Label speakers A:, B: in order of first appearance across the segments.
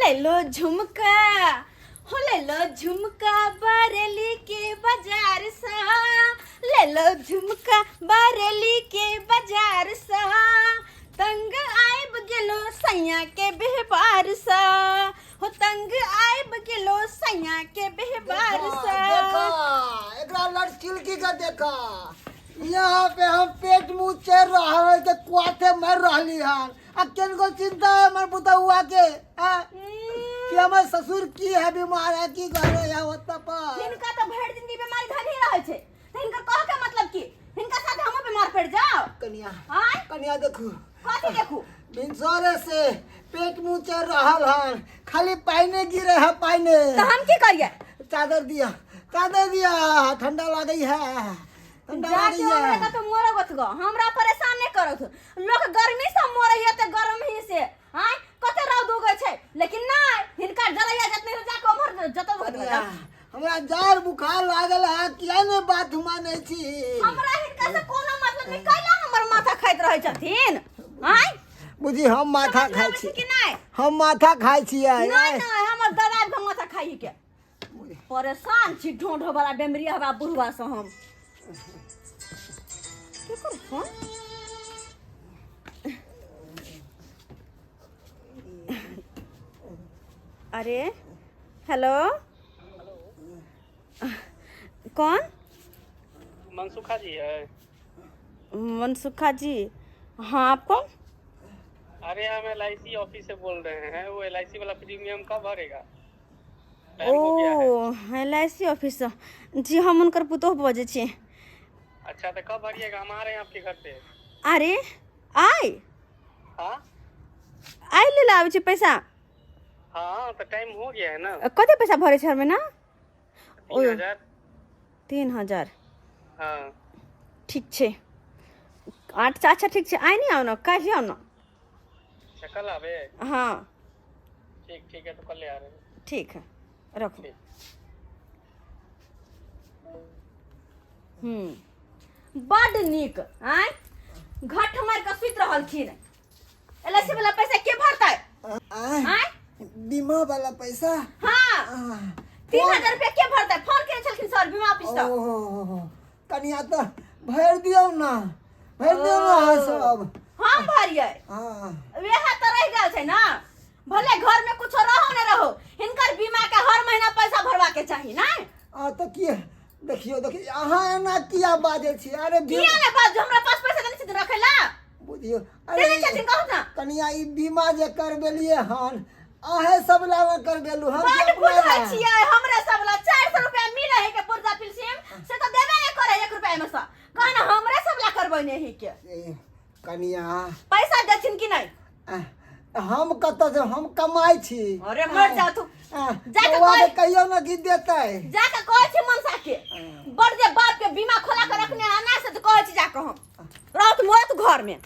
A: ले लो झुमका, हो ले लो झुमका बरेली के बाजार सा, ले लो झुमका बरेली के बाजार सा, तंग आइब गेलो सैया के बेहबार सा, हो तंग आइब गेलो सैया के बेहबार सा।
B: देखा एकरा लड़की के देखा, यहाँ पे हम पेट मुंह चढ़ रहा है के कुआथे मर रहली हन। आ केनको चिंता है हमर पुतहुआ के, हाँ? कि हमर ससुर की है बीमार है की घर है होता पर।
A: हिनका तो भरि दिन की बीमारी धन ही रहै छै, तऽ हिनकर कह के मतलब की हिनका साथ हमहूँ बीमार पड़ जाओ?
B: कनिया,
A: आँय?
B: कनिया देखू।
A: कथी देखू?
B: भिनसरे से पेट मुंह चढ़ रहल हन, खाली पाइने गिरे है पाइने।
A: तऽ हम की करियै?
B: चादर दिया, चादर दिया, ठंडा लागै है, ठंडा
A: जाके
B: लागै
A: हमरा
B: है।
A: कतौ मरब गो, हमरा परेशान नहीं करत। लोक गर्मी से मरैया तऽ गरम ही से, आँय कते रौद उगै छै, लेकिन नहीं हिनका जरैया जतने जाके उम्हर जतौ भऽ
B: कनिया, हमरा जार बुखार लागल है, किया ने बात मानै छी?
A: हमरा हिनका से कोनो मतलब नहीं, कैला हमर माथा खाइत रहै छथिन? आँय
B: बुझी हम माथा
A: समझ में
B: खाइ
A: आबै
B: छी
A: छै कि नहीं?
B: हम माथा खाइ छियै।
A: नहीं नहीं, हमर दबाब के माथा खाइ के परेशान छी, ढोंढो वाला बेमरी हवा बुढ़वा से हम। केकर फोन? अरे हेलो, कौन?
C: मनसुखा जी है।
A: मनसुखा जी, हाँ आप कौन?
C: अरे हम एलआईसी ऑफिस से बोल रहे हैं, वो एलआईसी वाला प्रीमियम कब भरेगा? टाइम हो गया है।
A: ओ एलआईसी ऑफिस से जी, हम हुनकर पुतोह बजै छी।
C: अच्छा तो कब भरिएगा? हम आ रहे हैं आपके घर पे।
A: अरे आइ
C: हाँ
A: आइ ले आबै छी पैसा।
C: हाँ तो टाइम हो गया है ना।
A: कते पैसा भरै छै हर महीना?
C: 3000।
A: 3000?
C: हाँ
A: ठीक छै। अच्छा अच्छा ठीक छै, आइ नहि आउ ने, काल्हि आउ ने।
C: अच्छा कल आवे?
A: हाँ
C: ठीक ठीक है, तो कल ले आ रहे हैं।
A: ठीक है रखू।
C: ठीक।
A: बड नीक। आँय घट मारि कऽ सुति रहलखिन। एलआईसी वाला पैसा के भरतै?
B: आँय,
A: आँय
B: बीमा वाला पैसा?
A: हाँ
B: आह,
A: 3000 रुपया के भरतै? फोन केने छलखिन सर बीमा ऑफिस सँ।
B: ओहो कनिया तऽ भरि दियौ ना, भरि दियौ ना अहाँ सब।
A: हम भरियै?
B: हाँ
A: वएह तऽ रहि गेल छै ना, भले घर में कुछो रहो न रहो, हिनकर बीमा के हर महीना पैसा भरवा के चाही ना।
B: आ तऽ की देखियौ, देखियौ अहाँ एना किया बाजै छी? अरे
A: किया ने बाजू, हमरा पास पैसा देने छथिन रखै ला?
B: बुझियौ
A: देने छथिन कहू ना।
B: कनिया ई बीमा जे करबेलियै हन अहें सब ला करबेलु हम
A: बड
B: अपना
A: बुझै
B: ला।
A: छियै, हमरे सब ला 400 रुपया मिलै है के पुर्जा पिलसिम से तऽ देबे नहि करै 1 रुपया में से, कहना हमरे सब ला करबै नहीं के।
B: ए, कनिया
A: पैसा देथिन कि नहीं?
B: हम कतऽ से हम कमाइ छी।
A: अरे मर जा तू। जा के
B: बौआ के
A: कह।
B: कहियौ ने कि देतै।
A: जाके कहै छी मनसा के, बड़ जे बाप के बीमा खोला के रखने है ना, से तऽ कहै छी जाके हम रहत मरत घर में।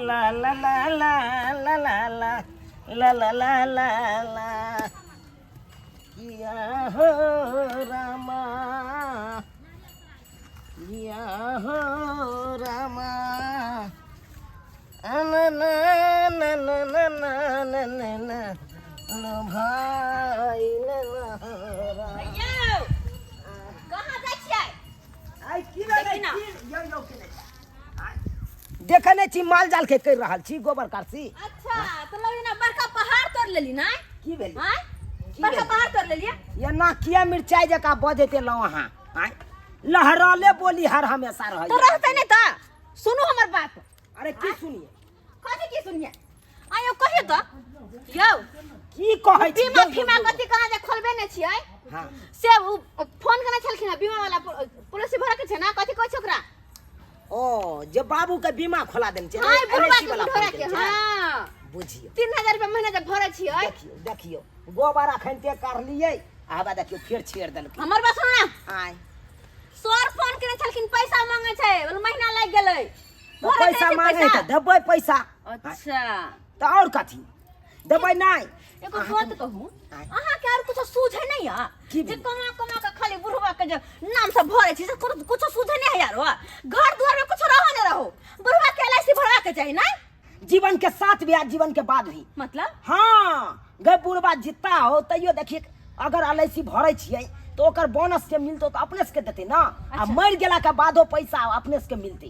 D: ला ला ला ला ला ला ला ला ला ला ला ला किया हो रामा, किया हो रामा, ना ना ना ना ना ना ना ना ना लो भाई ना ना रामा।
A: यौ कहाँ जाइ छियै?
D: आइ की
A: देखी ना।
D: देखै नहि छी माल जाल के करि रहल छी गोबर करसी।
A: अच्छा तो लगे ना बड़का पहाड़ तोड़ लेली ना?
D: की भेल?
A: आँय?
D: की
A: बड़का
D: भेल?
A: पहाड़ तोड़ लेलियै?
D: एना किया मिरचाई जकाँ बजैत एलहुँ अहाँ? आँय लहरले बोली हर हमेशा रहै।
A: तो रहतै नहि तऽ सुनू हमर बात।
D: अरे की सुनिए?
A: कथी की सुनिए? आयो कहियो तऽ यौ
D: की कहै छी?
A: बीमा
D: यौ, यौ,
A: फीमा
D: यौ।
A: कथी कहाँ जे खोलबे नहि छियै?
D: हाँ
A: से उ फोन केने छलखिन हँ बीमा वाला, पॉलिसी भरऽ के छै ना, कथी कहै छै ओकरा?
D: ओ जे बाबू के बीमा खोला देने छै।
A: हाँ बुढ़वा
D: LIC
A: के
D: वाला
A: बुढ़वा
D: फोन
A: के
D: केने छै।
A: हाँ
D: बुझियौ
A: 3000 रुपया महीना जे भरै छियै।
D: देखियौ देखियौ गोबर अखन ते करलियै, आबा देखियौ फेर छेड़ देलकै।
A: हमर बात सुनू ना।
D: आय
A: सर फोन केने छलखिन, पैसा मांगे छै, बोले महीना लागि गेलै।
D: तऽ
A: भरऽ
D: पैसा
A: के छै
D: मांगे
A: पैसा।
D: तऽ देबै पैसा।
A: अच्छा
D: तऽ आओर कथी देबै नहि?
A: एगो बात कहू,
D: आँय।
A: अहाँ के आर कुछो सूझे नहीं है?
D: की
A: जे
D: भेल?
A: कमा कमा के खाली बुढ़वा के जे नाम से भरे छी से कुछो सूझे नहीं है यार। घर दुआर में कुछो रहो नहीं रहो, बुढ़वा के एलआईसी भरवा के चाही नहीं?
D: जीवन के साथ भी आ जीवन के बाद भी।
A: मतलब?
D: हाँ गए बुढ़बा जितना हो तैयो देखिए अगर एल I सी भरे छियै तो ओकर बोनस के मिलतो तो अपने से देते ना, आ
A: अच्छा।
D: मर गेला के बादो पैसा अपने से मिलते।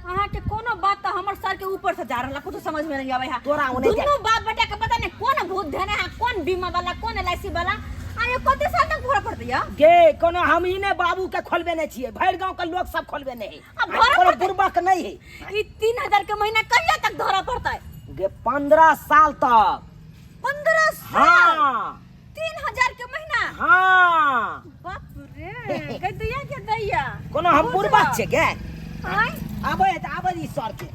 A: अहाँ के कोनो बात तो हमर सर के ऊपर से जा रहला, कुछ समझ में नहीं आवे है।
D: तोरा ओने जा-
A: दुनू बाप बेटा के पता नहीं कोन भूत धेने है, कोन बीमा वाला कोन एल I सी वाला। आ ये कते साल तक भरा पड़ते या?
D: गे कोनो हम ही ने बाबू के खोलबे नहीं छियै, भरि गांव के लोग सब खोलबे नहीं है।
A: आ भरा
D: कोनो
A: पड़तै?
D: बुढ़बा के नहीं है।
A: ई 3000 के महीना कहिया तक धरा पड़तै?
D: गे 15 साल तक।
A: 15 साल?
D: हाँ।
A: 3000 के महीना?
D: हाँ।
A: बाप रे, के दैया के दैया।
D: कोनो हम बुढ़बा छियै गे?
A: आय?
D: आबै तऽ आबै ई सर के।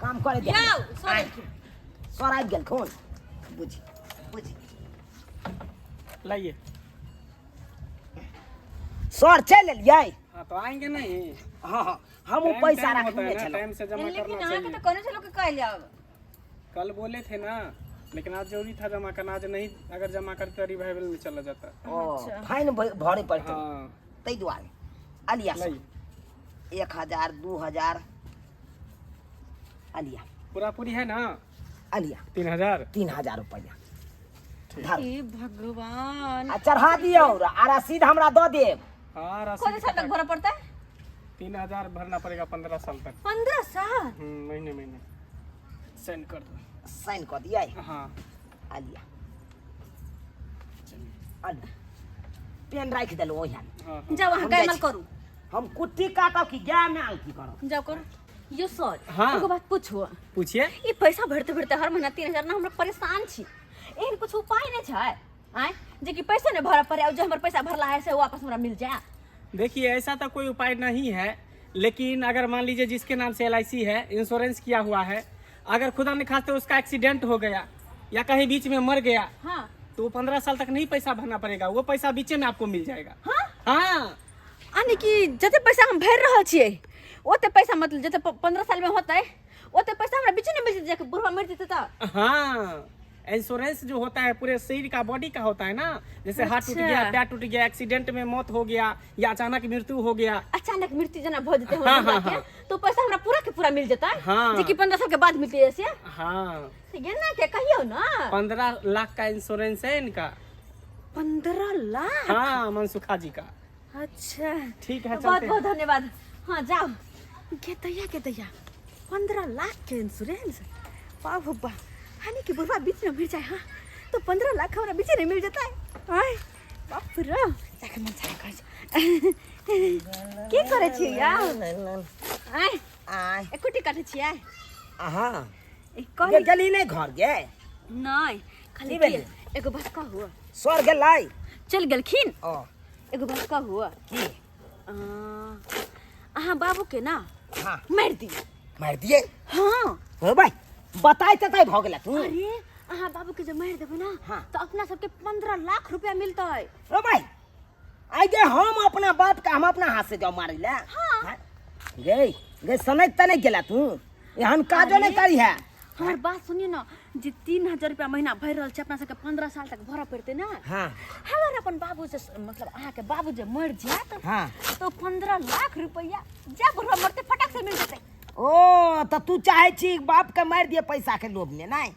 D: काम करे दे।
A: जाउ, सर
D: आय।
A: एलखिन।
D: सर आबि गेल खोन। बुझी, बुझी।
C: लाइए।
D: सर चलि एलियै?
C: हाँ तो आएंगे नहीं।
D: हाँ, हाँ, हम उ
C: टाइम
D: पैसा
C: टाइम होता
D: रखने
C: है ना,
D: छलहुँ।
C: टाइम से जमा
A: लेकिन
C: करना
A: अहाँके
C: चाहिए।
A: तऽ कहने छलहुँ कि काल्हि आउ।
C: कल बोले थे ना, लेकिन आज जरूरी था जमा करना। आज नहीं अगर जमा करते तो रिवाइवल में चला जाता।
D: ओ,
A: अच्छा।
D: फाइन भरे पड़ते।
C: हाँ।
D: ताहि दुआरे अलिया
C: लाइए।
D: 1000 2000 अलिया।
C: पूरा पूरी है ना?
D: अलिया।
C: 3000?
D: 3000 रुपया। धर।
A: हे भगवान।
D: आ चढ़ा दियौ आ रसीद हमरा दऽ देब।
C: हाँ, रसीद
A: कते साल तक भरऽ पड़तै?
C: 3000 भरना पड़ेगा 15 साल तक।
A: 15 साल?
C: महीने महीने साइन कर दो।
D: साइन कऽ दियै?
C: हाँ।
D: अलिया। अलिया। पेन राखि देलहुँ ओहिना।
C: हाँ, हाँ।
A: जाउ अहाँ
D: हम जाइ
A: गायमल
D: छी।
A: करू।
D: हम कुट्टी काटब कि गाय में आंखी करब?
A: जाउ करू। यो सर,
C: हाँ।
A: एगो बात पूछू?
C: पूछिए।
A: ई पैसा भरते भरते हर महीना 3000 ना हमरा परेशान छी। एहन कुछ उपाय नहीं छै आय जे कि पैसा नहीं भरऽ पड़े और जो हमर पैसा भरला है से वापस हमरा मिल जाए?
C: देखिए ऐसा तो कोई उपाय नहीं है, लेकिन अगर मान लीजिए जिसके नाम से एल I सी है, इंश्योरेंस किया हुआ है, अगर खुदा न खास्ते उसका एक्सीडेंट हो गया या कहीं बीच में मर गया,
A: हाँ।
C: तो वो 15 साल तक नहीं पैसा भरना पड़ेगा, वो पैसा बीचे में आपको मिल जाएगा।
A: हाँ?
C: हाँ।
A: यानी कि जते पैसा हम भर रहल छियै ओते पैसा मतलब जते 15 साल में होतै ओते पैसा हमरा बीचे में मिल जेतै, जाके बुढ़वा मर जेतै त।
C: हाँ, इंश्योरेंस जो होता है पूरे शरीर का बॉडी का होता है ना, जैसे हाथ टूट गया,
A: अच्छा।
C: पैर टूट गया, एक्सीडेंट में मौत हो गया या अचानक मृत्यु हो गया।
A: अचानक मृत्यु जना भ जेतै
C: हाँ,
A: हमरा
C: हाँ,
A: के,
C: हाँ।
A: तो पैसा हमरा पूरा के पूरा मिल जेतै।
C: हाँ।
A: जे कि 15 साल के बाद मिलतै ऐसे।
C: हाँ।
A: ये ना के कहियो ना।
C: 15 लाख का इंश्योरेंस है इनका।
A: 15 लाख?
C: हाँ, मनसुखा जी का।
A: अच्छा।
C: ठीक है,
A: बहुत
C: चलते हैं।
A: बहुत धन्यवाद। हाँ जाओ। के दैया के दैया 15 लाख के इंश्योरेंस, बाप हो बा। हानि के बुढ़वा बीच में मिल जाए। हाँ तो 15 लाख हमरा बीच में मिल जाता है। आय बाप रे, जाके मन चाहे कर की करे छी यार? आय।
D: आय।
A: एकोटी काटे छी आय।
D: हाँ।
A: ए, कहली
D: गे गेली नहीं घर गे?
A: नहीं, खाली
D: की भेलै?
A: के एगो बात कहू।
D: सर गेलै?
A: चल गेलखिन।
D: ओ।
A: एगो बात कहू।
D: की?
A: अहाँ बाबू के ना
D: हाँ।
A: मारि दियौ।
D: मारि दियै?
A: हाँ।
D: हो भाई, बताइ तताइ भऽ गेला तू।
A: अरे अहाँ बाबू के जे मारि देबै ना,
D: हाँ।
A: तो अपना सबके 15 लाख रुपया मिलतै।
D: ओ भाई, आइ गे हम अपना बाप के हम अपना हाथ से जाओ मारै ला।
A: हाँ।
D: हाँ? गे, गे सनक त नहीं गेला तू। एहन काजो नहीं करी है।
A: हमर बात सुनियो ना, जे 3000 रुपया महीना भरि रहल छै अपना सबके 15 साल तक भरऽ पड़तै ना।
D: हाँ।
A: हमर अपन बाबू जे मतलब अहाँ के बाबू जे मरि जायत,
D: हाँ।
A: तो 15 लाख रुपया जा बुढ़वा मरते फटाक से मिल जेतै।
D: ओ त तू चाहे छी बाप के मारि दिए पैसा के लोभ में, नहीं?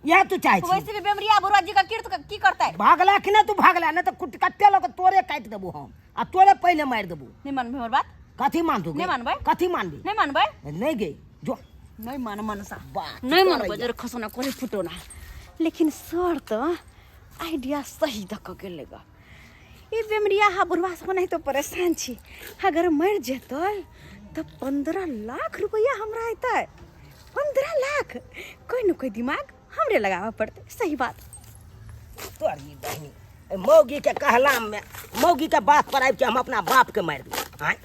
D: यह तू चाहे छी?
A: वैसे भी बेमरिया बुढ़वा जी का कीर्त की करतै?
D: भागला कि नहीं तू भागला? नहीं तो कुट कट्टे लग तोरे काटि देबू हम आ तोरे पहले मारि देबू।
A: नहीं मानबै हमर बात?
D: कथी मानतू?
A: नहीं मानबै?
D: कथी मानबी?
A: नहीं मानबै?
D: नहीं गे जो
A: नहीं मान मनसा।
D: बात
A: नहीं मानबै,
D: करैया।
A: जरा खसोना कोनी फुटोना। लेकिन सर तो आइडिया सही दक गेलै गा। ई बेमरिया हा बुढ़वा सब नहीं तो परेशान छी, अगर मर जेतै तो 15 लाख रुपया हमरा अयतै। 15 लाख कोई न कोई दिमाग हमरे लगाबऽ पड़तै। सही बात।
D: तोरी बहिनी, ए मौगी के कहला में मौगी के बात पर आबि के हम अपना बाप के मारि दियै। आँय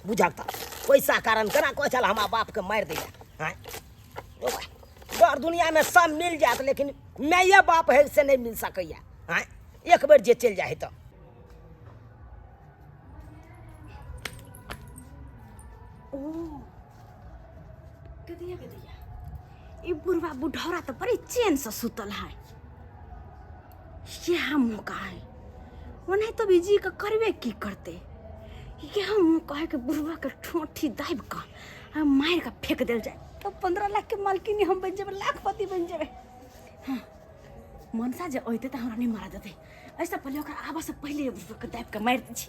D: बुझक तऽ पैसा कारण केना कहै छल हमरा बाप के मारि दैया। आँय डर दुनिया में सब मिल जायत, लेकिन माये बाप है से नहीं मिल सकैया। आँय एक बेर जे चलि जाइ है तऽ।
A: ओ गदैया गदैया, ई बुढ़वा बुढ़ौरा तऽ बड़ी चैन से सुतल है। यह मौका है, ओनाहि तो भी जी के करबे की करते। यह मौका है कि बुढ़वा के ठोठी दाबि कऽ हम मारि कऽ फेंक देल जाय तऽ 15 लाख के मालकिनी हम बनि जेबै, लाखपति बनि जेबै। हाँ, मनसा जे अयतै तऽ हमरा नहि मारा देतै। एहिसँ पहिले, ओकर आबऽसँ पहिले दाबि कऽ मारि दै छी।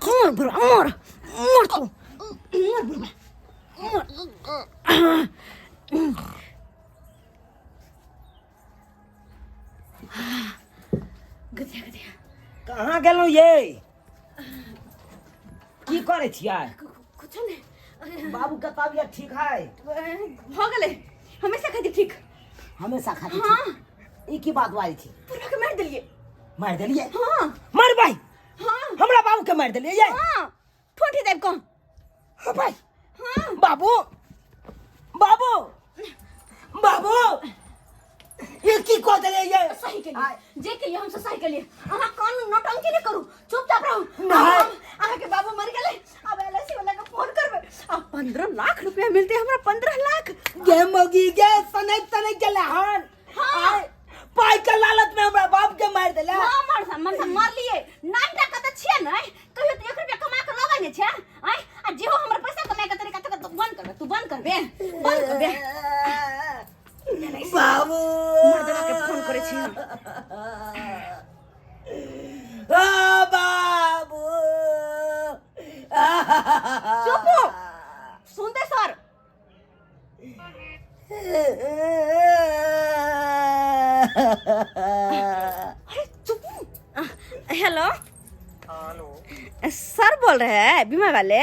A: मर बुढ़वा, मर मर, तू मर बुढ़वा, मर। गधिया गधिया।
D: कहाँ गेलहुँ ये? की करै छियै?
A: कुछो नहि।
D: बाबू के तबियत ठीक है?
A: भऽ गेलै हमेशा खातिर ठीक।
D: हमेशा खातिर?
A: हाँ।
D: ठीक? ई की बात बाजै छी?
A: बुढ़वा के मारि देलियै।
D: मारि देलियै?
A: हाँ।
D: मारबै?
A: हाँ।
D: हमरा बाबू के मारि देलियै ये?
A: हाँ, ठोठी देब कह।
D: हाँ भाई।
A: हाँ।
D: बाबू, बाबू, बाबू, ये की कह देलियै ये?
A: सही के लिए, जे के लिए हमसे सही के लिए। अहाँ कान नौटंकी नहि करू, चुपचाप रहू।
D: नहीं।
A: अहाँ के बाबू मर गेलै, अब एलआईसी वाला के फोन करबै आ 15 लाख रुपया मिलते हमरा, 15 लाख।
D: गे मौगी गे, सनक सनक गेलै हन।
A: हाँ।
D: आय, पाई के लालच में हमरा बाप के मारि देले।
A: हाँ, मर सा मर सा, मार लिए। नाम टा तऽ छियै नै, कहियो तऽ 1 रुपया कमा के लबै नै छै। आय, आ जेहो हमर पैसा कमाए के तरीका तक बंद करबे, तू बंद करबे, बंद करबे।
D: बाबू।
A: मर्दवा के फोन करै छी हम।
D: आ बाबू।
A: चुप हो। सुनते सर। अरे चुप। हेलो।
C: हेलो।
A: सर बोल रहे हैं, बीमा वाले?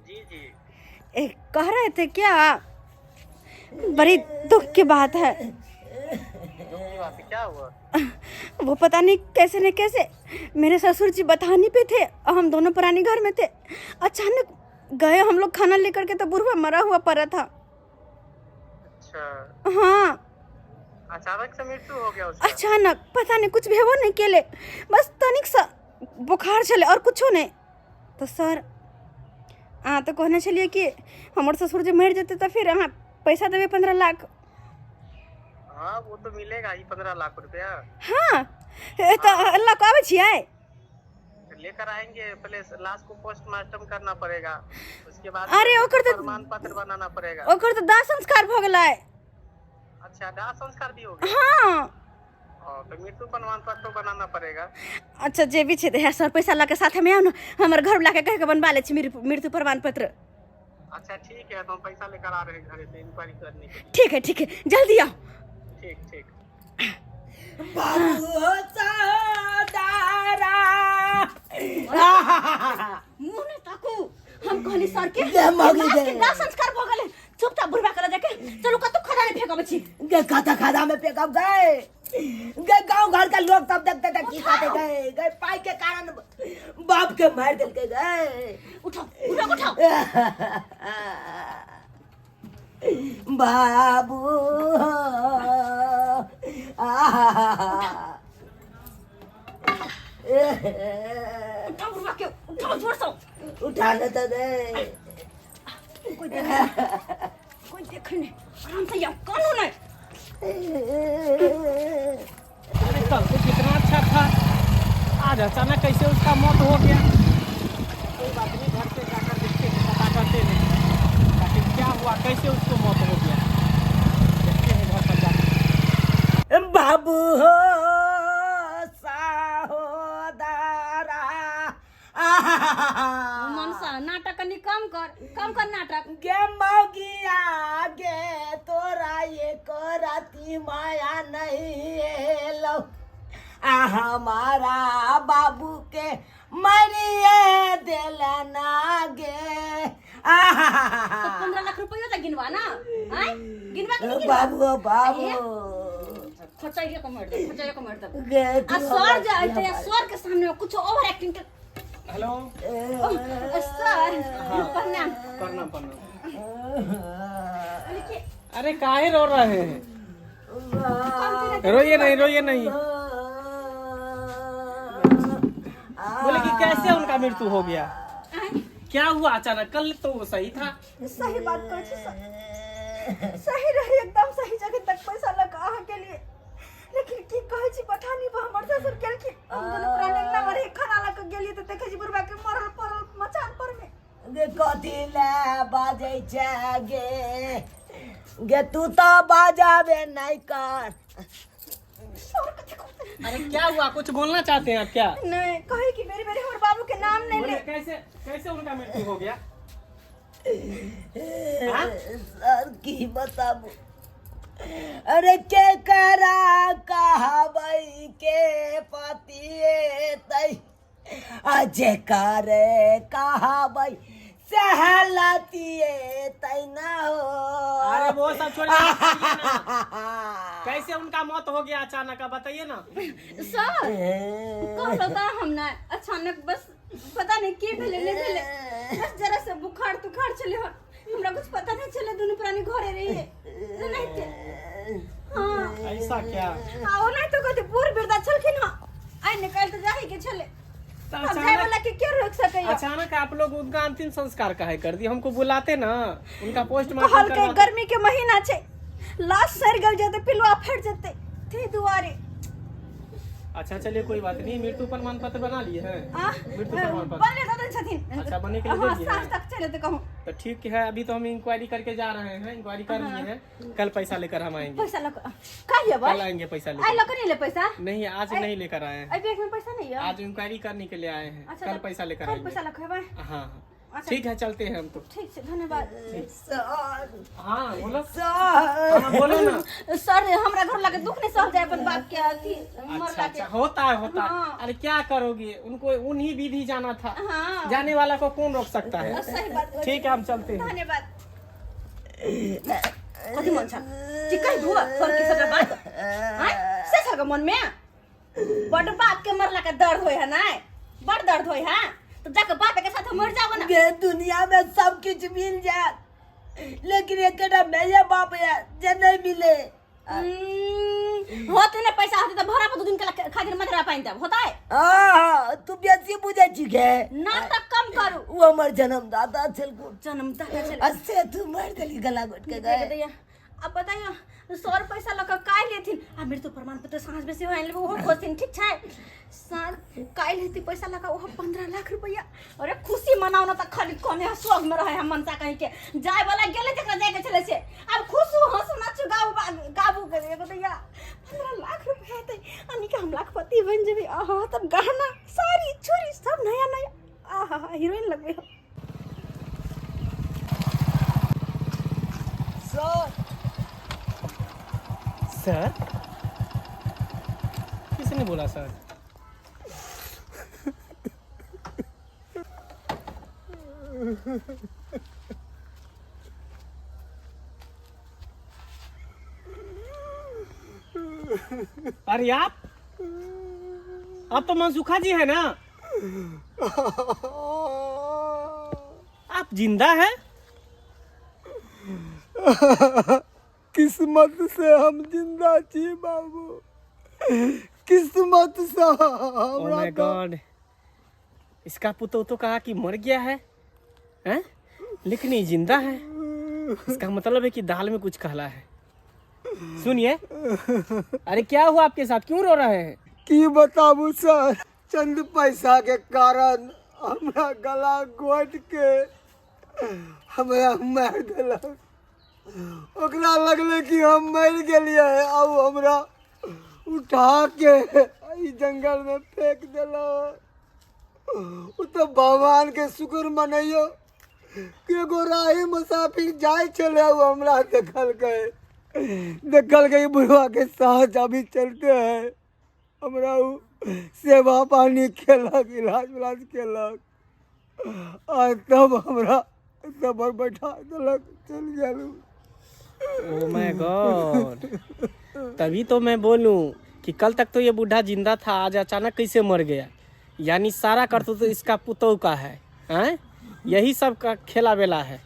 C: जी जी।
A: कह रहे थे क्या, बड़ी दुख की बात है।
C: दुख की बात है, क्या हुआ?
A: वो पता नहीं कैसे न कैसे, मेरे ससुर जी बथानी पे थे और हम दोनों पुरानी घर में थे। अचानक गए हम लोग खाना लेकर के तो बुढ़वा मरा हुआ पड़ा था।
C: अच्छा।
A: हाँ।
C: अचानक से मृत्यु हो गया उसका?
A: अचानक, पता नहीं, कुछ भेबो नहीं केले, बस तनिक सा बुखार छलै और कुछो नहीं। तो सर, अहाँ तऽ कहने छलियै कि हमर ससुर जे मरि जेतै तऽ फिर अहाँ पैसा देबै 15 लाख।
C: हाँ, वो तो मिलेगा ही 15 लाख रुपया।
A: हाँ, तऽ लऽ कऽ आबै छियै?
C: लेकर आएंगे। पहले लाश को पोस्टमार्टम करना पड़ेगा, उसके बाद
A: अरे, ओकर तो-
C: प्रमाण पत्र बनाना पड़ेगा।
A: ओकर तऽ दाह संस्कार भऽ गेलै।
C: अच्छा, दाह संस्कार भी हो गया?
A: हाँ।
C: और तो मृत्यु प्रमाण पत्र तो बनाना पड़ेगा।
A: अच्छा, जे भी छै तऽ सर, पैसा लऽ के साथमे आउ ने, हमर घर वाला के कहि कऽ बनवा लै छी मृत्यु प्रमाण पत्र।
C: अच्छा, ठीक है, तो हम पैसा लेकर आ रहे हैं घर से इंक्वायरी करने के लिए।
A: ठीक है, ठीक है, जल्दी आओ।
C: ठीक ठीक।
D: बाबू सहोदरा।
A: मुँह नहि ताकू। हम कहली सर के
D: गे मौगी
A: लाश
D: गे।
A: के दाह संस्कार भऽ गेलै। चुपचाप बुढ़बा के लऽ जाके चलू, कतौ खदा नहि फेकबै छी।
D: गे, कता खदा में फेंकब गए? गे, गांव घर का लोग सब देखते थे, की कहते गए? गए, पाई के कारण बाप के मार देलके गए।
A: उठाओ, उठाओ, उठाओ।
D: बाबू, आहा।
A: उठाओ बुढ़बा के, उठाओ जोर से।
D: उठा ले तो दे।
A: कोई देखे नहीं, कोई देखे नहीं, आराम से आओ, कानू नहीं।
C: अरे, कल तो कितना अच्छा था, आज अचानक कैसे उसका मौत हो गया? कोई बात नहीं, घर पे जाकर देखते हैं, पता करते हैं आखिर क्या हुआ, कैसे उसको मौत हो गया। देखते हैं घर पर जाकर।
D: बाबू हो सहोदरा।
A: मनसा, नाटक कनी कम कर, कम कर नाटक।
D: गे मौगिया गे, तोरा ये रति माया नहीं एलो, आ हमारा बाबू के मरिए देलना गे। आहा।
A: तो 15 लाख रुपया तो गिनवा ना, आय गिनवा कि नहीं गिनवा?
D: बाबू, बाबू।
A: खोचाइए को मार दे, खोचाइए को मार दे।
D: गे।
A: आ सर जे आइते, सर के सामने कुछ ओवर एक्टिंग के।
C: हेलो।
A: ओ, सर, प्रणाम।
C: प्रणाम, प्रणाम।
A: देखिए।
C: अरे, काहे रो रहे हैं? रोइए नहीं, रोइए नहीं। बोले कि कैसे उनका मृत्यु हो गया, क्या हुआ अचानक? कल तो वो सही था।
A: सही बात कहै छी सर। सही रही, एकदम सही जगह तक पैसा लग अहाँ के लिए, लेकिन की कहै छी पता नहीं बा, हमर ससुर गेलखिन, हम दुनू प्राणी अंगना में रही, खाना लऽ कऽ गेलियै तऽ देखै छी बुढ़बा के मरल पड़ल मचान पर में।
D: गे कथी ले बाजै छै गे? गे तू तऽ बाजाबे नहि कर।
A: सर कथी कहते?
C: अरे क्या हुआ, कुछ बोलना चाहते हैं आप क्या?
A: नहीं, कहे कि बेरी बेरी हमर बाबू के नाम नहीं
C: बोले
A: ले।
C: कैसे कैसे उनका मृत्यु हो गया? हाँ?
D: सर की बताबू, अरे के करा कहबै के पतिएतै, आ जे करे कहबै सहलतिएतै ना हो।
C: अरे वो सब छोड़िए, बताइए ना कैसे उनका मौत हो गया अचानक, आप बताइए ना।
A: सर कहलो तऽ हम ना अचानक बस पता नहीं की भेलै नहीं भेलै, बस जरा से बुखार तुखार छलै हन, हमरा कुछ पता नहीं चले, दुनू प्राणी घरे रहिए नहीं के। हाँ।
C: ऐसा क्या?
A: हाँ, ओ नहीं तो कहते बूढ़ वृद्धा छलखिन हँ, आइ निकालि तऽ जाही के छलै।
C: तो
A: अब जाय
C: अचानक
A: वाला के के रोक सकैया?
C: अचानक आप लोग उनका अंतिम संस्कार काहे कर दिए? हमको बुलाते ना, उनका पोस्टमार्टम
A: कहलकै
C: करवाते।
A: गर्मी के महीना छै, लाश सड़ि गेल जेतै, पिलुआ फटि जेतै, ताहि दुआरे।
C: अच्छा चलिए कोई बात नहीं। मृत्यु प्रमाण पत्र बना लिए हैं?
A: आ,
C: मृत्यु प्रमाण पत्र
A: बनले दऽ देने छथिन।
C: अच्छा, बने के लिए
A: हाँ,
C: दे दिए
A: साँझ
C: हैं।
A: तक चले तऽ कहूँ।
C: तो ठीक है, अभी तो हम इंक्वायरी करके जा रहे हैं, इंक्वायरी कर लिए हैं, कल पैसा लेकर हम आएंगे।
A: पैसा लऽ कऽ काल्हि अयबै?
C: कल आएंगे पैसा
A: आइ
C: लेकर।
A: लऽ कऽ नहीं ले पैसा?
C: नहीं, आज नहीं लेकर आए हैं।
A: एहि बैग में पैसा नहीं है।
C: आज इंक्वायरी करने के लिए आए हैं।
A: अच्छा,
C: कल
A: तऽ
C: पैसा लेकर
A: कल
C: आएंगे।
A: पैसा लऽ कऽ अयबै?
C: हाँ हाँ।
A: अच्छा।
C: ठीक है, चलते हैं हम तो।
A: ठीक छै, धन्यवाद।
D: सर।
C: हाँ बोलो।
D: सर।
C: हाँ बोलो ना।
A: सर हमरा घर लगे दुख नहीं सहल जाए अपन बाप के अथी मरला
C: अच्छा
A: के।
C: अच्छा, होता है होता है।
A: हाँ।
C: अरे क्या करोगे, उनको उन्हीं विधि जाना था।
A: हाँ।
C: जाने वाला को कौन रोक सकता है?
A: सही बात कहै छी।
C: ठीक है, हम चलते हैं।
A: धन्यवाद। कथी मन छ चिकन धुआ सर के सबटा बात आय से छल मन में बड बाप के मरला के दर्द होय है ना, बड दर्द होय है, तो जाके बाप के साथ मर जाओ ना।
D: गे दुनिया में सब कुछ मिल जाए, लेकिन एकटा मैया बाप है जे नहीं मिले।
A: होते ना पैसा होते तो भरा पर दू दिन के खातिर मदरा पानी देब होता है।
D: हाँ, तू बेसी बुझे छी गे।
A: नाटक कम करू।
D: वो हमर जन्मदाता छलखुन।
A: जन्मदाता छल।
D: आ से तू मारि देली गला घोटि के गए।
A: अब बताइयो सर पैसा लऽ कऽ काल्हि एथिन आ मृत्यु प्रमाण पत्र साँझ में सेहो आनि लेबै, ओहो खोजथिन। ठीक छै सर, काल्हि हेतै पैसा लऽ कऽ ओहो 15 लाख रुपैआ। अरे खुशी मनाउ न तऽ खाली कोने स्वर्ग में रहे हम मनसा कहीं के जाय वाला गेलै जकरा जाय के छलै से, आब खुश हो, हंसू नाचू गाबू गाबू के एगो दैया 15 लाख रुपैआ हेतै, अनिका हम लाखपति बनि जेबै। आहा तब गहना साड़ी चूड़ी सब नया नया, आहा हीरोइन लगबै हम।
D: सर।
C: सर किसने बोला सर? अरे आप तो मनसुखा जी है ना? आप जिंदा हैं?
B: किस्मत से हम जिंदा छी बाबू, किस्मत से
C: ओ
B: हमरा
C: my
B: तो
C: गॉड, इसका पुतोह तो कहा कि मर गया है, हैं? लेकिन ये जिंदा है, इसका मतलब है कि दाल में कुछ काला है। सुनिए, अरे क्या हुआ आपके साथ, क्यों रो रहे हैं?
B: की बताबू सर, चंद पैसा के कारण हमरा गला घोट के हमरा मारि देलक। ओकरा लगलै कि हम मरि गेलियै आ ओ हमरा उठा के ई जंगल में फेंक देलक। ओ तऽ भगवान के शुक्र मनैयौ कि एगो राही मुसाफिर जाइ छलै, ओ हमरा देखलकै, देखलकै बुढ़वा के साँस अभी चलते है, हमरा ओ सेवा पानी केलक, इलाज उलाज केलक आ तब हमरा तब बैठा देलक, चलि गेल उ।
C: ओ my God, तभी तो मैं बोलूं कि कल तक तो ये बूढ़ा जिंदा था, आज अचानक कैसे मर गया? यानी सारा करतूत तो इसका पुतोह का है, हैं? यही सब का खेला बेला है।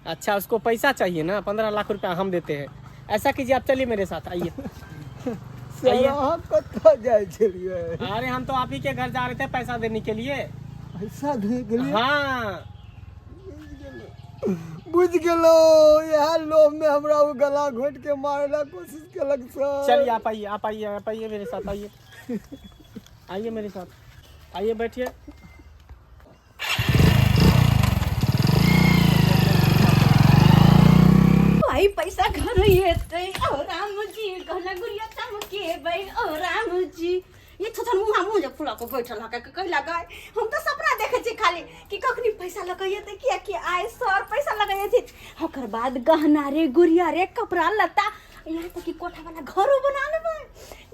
C: अच्छा, उसको पैसा चाहिए ना, 15 लाख रुपया हम देते हैं। ऐसा कीजिए, आप चलिए मेरे साथ आइए।
B: सर
C: आइए।
B: अहाँ कतऽ जाइ छलियै?
C: अरे हम तो आप ही के घर जा रहे थे पैसा देने के लिए।
B: पैसा दे के लिए?
C: हाँ।
B: बुझ गेलो, इएह लोभ में हमरा ओ गला घोट के मारे ला कोशिश केलक सर।
C: चलिए आप आइए, आप आइए, आप आइए मेरे साथ, आइए आइए मेरे साथ, आइए बैठिए।
A: भाई पैसा घर हेतै। ओ राम जी, कहना गुड़िया चमकेबै। ओ राम जी, ये छोटन मुँह मुँह जे फुला के बैठल हके कहि लगा। हम तऽ सपना देखै छी खाली कि कखनी पैसा लऽ के एतै, कियाकि आइ सर पैसा लऽ के एथिन, ओकर बाद गहना रे गुड़िया रे कपड़ा लत्ता, यहाँ तक कि कोठा वाला घरो बना लेबै।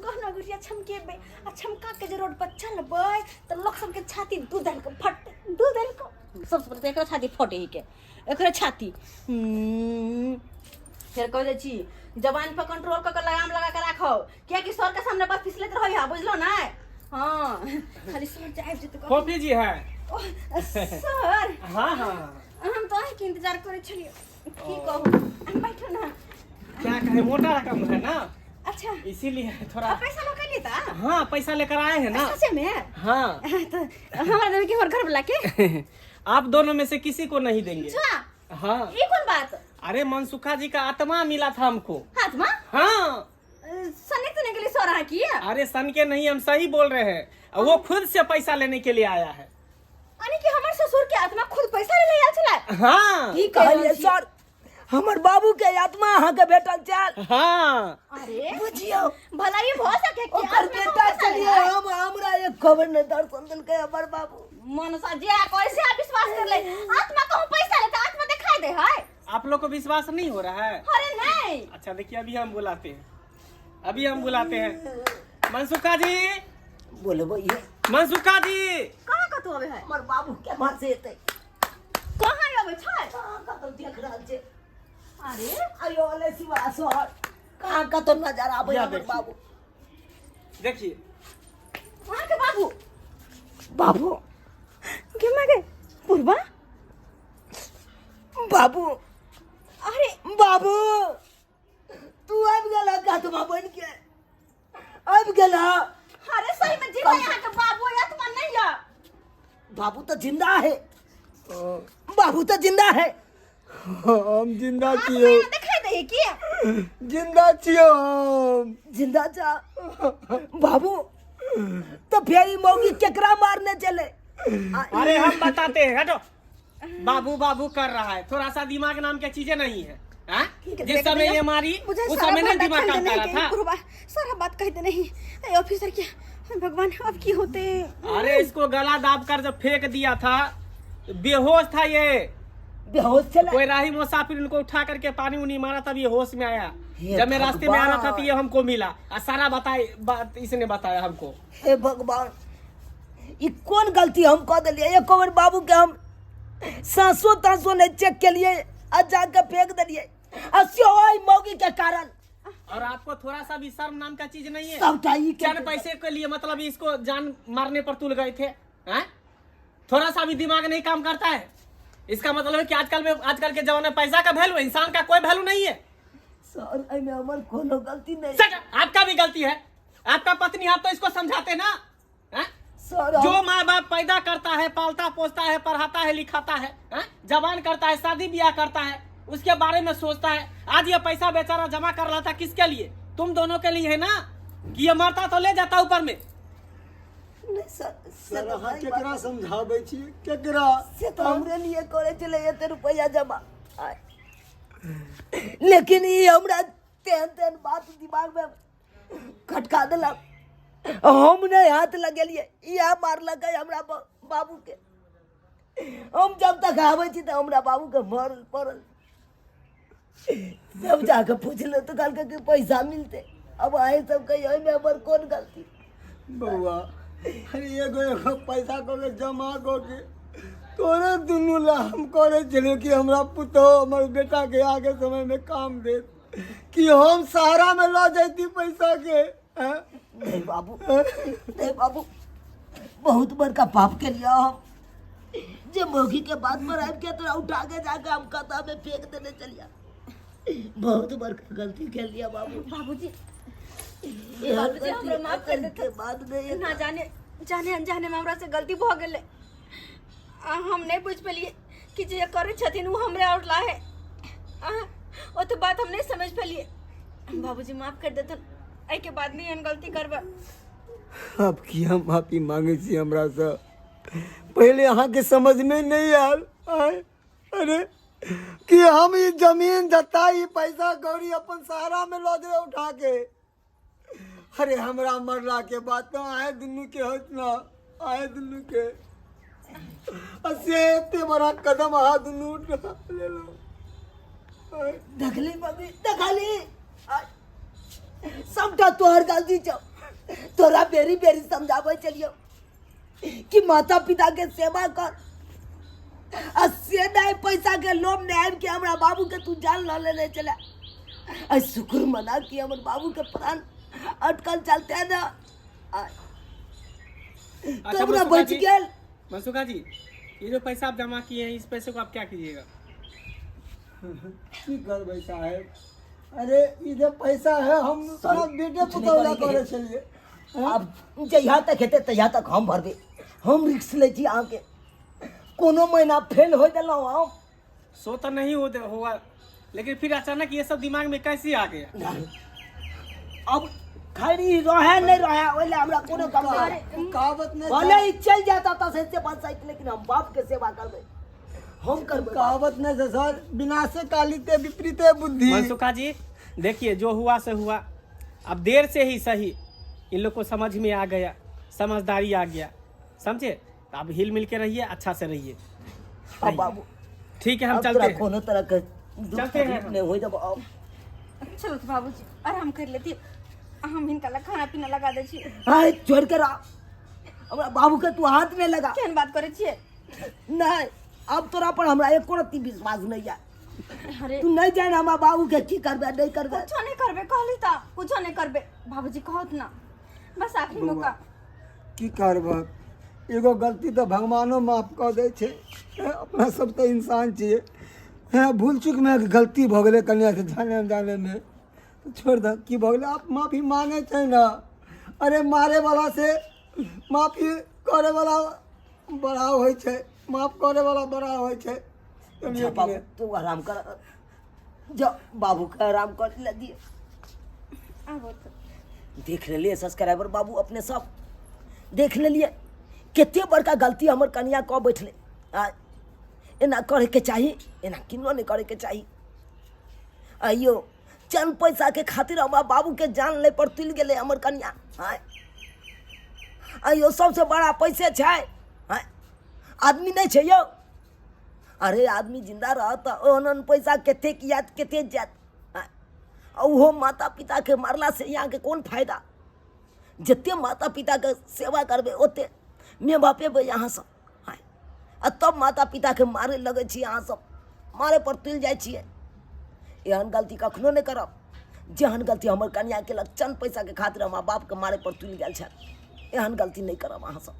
A: गहना गुड़िया छमकेबै आ छमका के जे रोड पर चलबै तऽ लोक सबके छाती दू दल के फटतै, दू दल के। सबसँ पहिले तऽ एकरा छाती फटे ही के, एकरा छाती। फेर कह दै छी, जबान पर कंट्रोल कऽ के लगाम लगा के राखो, कियाकि सर के सामने बस फिसलैत रहै है, बुझलो ना? हाँ, खाली सर जे आबि जेतै।
C: फोफी जी है?
A: ओह, सर।
C: हाँ हाँ।
A: हम तो अहींके इंतजार करै छलियै। की कहू, हम बैठो ना।
C: क्या कहे, मोटा रकम है ना।
A: अच्छा।
C: इसीलिए थोड़ा।
A: अब पैसा लऽ के एलियै तऽ?
C: हाँ, पैसा लेकर आए हैं ना।
A: सचे में?
C: हाँ।
A: तो हमरा देबै कि हमर घर वाला के?
C: आप दोनों में से किसी को नहीं देंगे।
A: अच्छा।
C: हाँ।
A: ई कोन बात?
C: अरे मनसुखा जी का आत्मा मिला था हमको।
A: आत्मा?
C: हाँ।
A: सने तने के लिए सर अहाँ की?
C: अरे सन के नहीं, हम सही बोल रहे हैं। वो खुद से पैसा लेने के लिए आया है।
A: यानी कि हमर ससुर के आत्मा खुद पैसा ले आयल छलै?
C: हाँ।
D: की कहलियै सर? हमर बाबू के आत्मा अहाँके भेटल छल?
C: हाँ।
A: अरे
D: बुझियौ,
A: भला ई भऽ सके कि
D: ओकर
A: आत्मा
D: बेटा
A: पैसा
D: छलियै
A: ले आयल?
D: हम, हमरा एक खबर नहि दर्शन देलकै हमर बाबू।
A: मनसा जे आ कैसे आप विश्वास कर ले? आत्मा कहूँ पैसा लेता, आत्मा दिखाई दे है?
C: आप लोग को विश्वास नहीं हो रहा है?
A: अरे नहीं।
C: अच्छा देखिए, अभी हम बुलाते हैं, अभी हम बुलाते हैं। मनसुखा जी।
D: बोलबै ये।
C: मनसुखा जी।
A: कहाँ कतौ अबै है?
D: हमर बाबू केम्हर से एतै?
A: कहाँ अबै छै?
D: कहाँ कतौ देख रहल छै।
A: अरे
D: अयो अलै शिवा शहर, कहाँ कतौ नजर आबै
C: या
D: हमर
C: देखिए।
D: बाबू।
C: देखिए।
A: अहाँके बाबू?
D: बाबू।
A: गे मागे बुढ़बा।
D: बाबू।
A: अरे
D: बाबू, तू आबि गेल आत्मा बनि के आबि गेल।
A: अरे सही में जिंदा यहाँ के बाबू आत्मा नहीं है?
D: बाबू तो जिंदा है, बाबू तो जिंदा है।
B: हम जिंदा
A: आत्मा
B: छियौ।
A: यहाँ दिखाई दे की?
B: जिंदा छियौ हम।
D: जिंदा जा बाबू, तो फेर ई मौगी केकरा मारने चले?
C: अरे हम बताते हैं, हटो। बाबू बाबू कर रहा है, थोड़ा सा दिमाग नाम के चीजें नहीं है, हाँ?
A: ठीक है,
C: जिस
A: देख
C: समय
A: भैया,
C: ये मारी
A: मुझे
C: उस
A: सारा
C: समय नहीं
A: भंडा
C: दिमाग
A: खोल
C: काम
A: देने
C: कर रहा
A: के
C: था।
A: गुरुबा, सारा बात कह देने ही ए ऑफिसर क्या, हे भगवान, अब की होते?
C: अरे इसको गला दाब कर जब फेंक दिया था, बेहोश था ये।
D: बेहोश छलै?
C: कोई राही मुसाफिर उनको उठा करके पानी उनी मारा, तब ये होश में आया।
D: हे
C: जब मैं रास्ते में आ रहा था तो
D: भगवान।
C: ये हमको मिला और सारा बताए बात इसने बताया हमको।
D: हे भगवान, ई कोन गलती हम कऽ देलियै? एको बेर बाबू के हम साँसो ताँसो नहि चेक केलियै आ जाके फेंक देलियै, आ सेहो एहि मौगी के कारण।
C: और आपको थोड़ा सा भी शर्म नाम का चीज नहीं है?
D: सबटा ई के
C: चंद पैसे के लिए मतलब इसको जान मारने पर तुल गए थे, हैं? थोड़ा सा भी दिमाग नहीं काम करता है। इसका मतलब है कि आजकल में, आजकल के जमाने में पैसा का वैल्यू, इंसान का कोई वैल्यू नहीं है।
D: सर, एहिमे हमर कोनो गलती नहि।
C: सर, आपका भी गलती है। आपका पत्नी, आप तो इसको समझाते ना, हैं?
D: सर,
C: जो माँ बाप पैदा करता है, पालता पोसता है, पढ़ाता है, लिखाता है, हैं? जवान करता है, शादी ब्याह करता है, उसके बारे में सोचता है। आज ये पैसा बेचारा जमा कर रहा था किसके लिए? तुम दोनों के लिए है ना, कि ये मरता तो ले जाता ऊपर में।
D: नहि सर, से
B: सर
D: तऽ
B: अहाँ
D: सही
B: केकरा
D: बात।
B: समझाबै छियै, केकरा?
D: से तऽ हमरे लिए करै छलै एते रुपैआ जमा आय। लेकिन ई हमरा तेहन तेहन बात दिमाग में खटका देलक। हम नहि हाथ लगेलियै, इएह मारलकै हमरा बाबूके। हम जब तक आबै छी तऽ हमरा बाबूके मरल पड़ल। सब जाके पुछलहुँ तऽ कहलकै कि पैसा मिलतै। अब अहीं सब कहियौ, एहिमे हमर कोन गलती?
B: बौआ, अरे एगो एगो पैसा कऽ के जमा कऽ के तोरे दुनू ला हम करै छलियै कि हमरा पुतोहु, हमर बेटाके आगे समयमे काम देत, कि हम सहारामे लऽ जैती पैसाके, आँय?
D: नहीं बाबू, नहीं बाबू, बहुत बड़का पाप के लिया हम जे मौगी के बात पर आबि के तोरा उठा के जाके हम कता में फेंक देने चलिया। बहुत बड़का गलती के लिया बाबू।
A: बाबूजी। बाबूजी हमरा माफ कर
D: के
A: देते
D: बाद में
A: ना जाने जाने अनजाने में हमरा से गलती भऽ गेलै। आ हम नहीं बुझि पेलिए कि जे करै छथिन ओ हमरे और लाहे। आ ओ तो बात हम नहीं समझ पेलिए। बाबूजी माफ कर देथन, एहिके बाद नहीं एहन गलती करबै।
B: आब किया माफी मांगे छी हमरासँ? पहिले अहाँके समझमे नहि आयल। आँय, अरे कि हम ई जमीन जत्ता ई पैसा कौड़ी अपन सहारा में लऽ जेबै उठा के। अरे हमरा मरला के बाद तो आए दुनू के होत ना, आए दुनू के। आ से एते बड़ा कदम अहाँ दुनू उठा लेलहुँ। आँय।
D: देखली मम्मी, देखली, सबटा तोहर गलती छौ। तोरा बेरी बेरी समझाबै छलियौ कि माता पिता के सेवा कर, आ से नहीं पैसा के लोभ में आबि के हमरा बाबू के तू जान ल लेने छले। आ शुक्र मना कि हमर बाबू के प्राण अटकल चलते ना।
C: अच्छा,
D: तब ना
C: मनसुखा
D: बच
C: जी,
D: गेल।
C: मनसुखा जी, ये जो पैसा आप जमा किए हैं, इस पैसे को आप क्या कीजिएगा?
B: की करबै साहेब? अरे ई जे पैसा है हम
D: सर,
B: अपना बेटे
D: कुछ नहीं
B: पुतौह ला
D: करैके
B: करै
D: है।
B: छलियै।
D: आब जहिया तक हेतै तहिया तक हम भरबै, हम रिक्स लै छी अहाँके। कोनो महीना फेल हो देलहुँ हम?
C: सो तो नहीं हो हुआ, लेकिन फिर अचानक ये सब दिमाग में कैसे आ गया?
D: अब खैरी रहे नहीं रहे ओहि लए हमरा कोनो गम नहीं।
A: अरे
B: कहावत नहि
D: भले ही चलि जाता तऽ से बचैत, लेकिन हम बाप के सेवा करबै, हम करबै।
B: कहावत नहि छै सर, विनाशे कालिते विपरीते बुद्धि।
C: मनसुखा जी देखिए, जो हुआ से हुआ, अब देर से ही सही इन लोग को समझ में आ गया, समझदारी आ गया, समझे? तो अब हिल मिल के रहिए, अच्छा से रहिए।
D: अब बाबू
C: ठीक है, हम
D: अब
C: चलते
D: तोरा
C: हैं।
D: कोनो तरह के दुख
C: चलते हैं
D: तकलीफ
C: हम।
D: नहीं हो जब अब।
A: चलो तो बाबूजी आराम कर लेती, हम हिनका ला खाना पीना लगा दै छी।
D: हाय, छोड़ के रह हमरा बाबू के, तू हाथ नहीं लगा।
A: केहन बात करै छियै?
D: नहीं, अब तोरा पर हमरा एको रत्ती विश्वास नहीं है।
A: अरे
D: तू नहीं जान हमरा बाबू के की करबे नहीं करबे।
A: कुछो नहीं करबे, कहली त कुछो नहीं करबे। बाबूजी कहत ना, बस आखिरी मौका।
B: की करबक, एगो गलती तऽ भगवानो माफ कऽ दै छै। अपना सब तऽ इंसान छियै। हँ, भूल चूकमे गलती भऽ गेलै कनिया से जाने अनजानेमे, तऽ छोड़ि दह। की भऽ गेलै, आब माफी मांगै छै ने। अरे मारे वाला से माफी करे वाला बड़ा होइ छै, माफ करे वाला बड़ा होइ छै।
D: जा बाबू, तू आराम कर, जा बाबू के आराम कर ले दिए।
A: आबो तऽ।
D: देख लेलिए सब्सक्राइबर बाबू, अपने सब देख लेलिए कते बड़का गलती हमर कनिया कऽ बैठले। आ एना करैके चाही? एना किनो नहि करैके चाही। आइयो चंद पैसा के खातिर हमरा बाबू के जान ले पर तुलि गेलै हमर कनिया। आँय, आइयो सबसे बड़ा पैसे छै। आँय, आदमी नहि छै यौ। अरे आदमी जिंदा रहत तऽ ओहन ओहन पैसा कतेक आयत, कतेक जायत? आँय, आ ओहो माता पिताके मारलासँ यहाँके कोन फायदा? जते माता पिताके सेवा करबै ओते माय बाप एबै अहाँ सब। आँय, आ तब माता पिताके मारे लगै छी अहाँ सब, मारे पर तुलि जाइ छियै। एहन गलती कखनो नहि करब जेहन गलती हमर कनिया केलक। चंद पैसाके खातिर हमरा बापके मारे पर तुलि गेल छल। एहन गलती नहि करब अहाँ सब।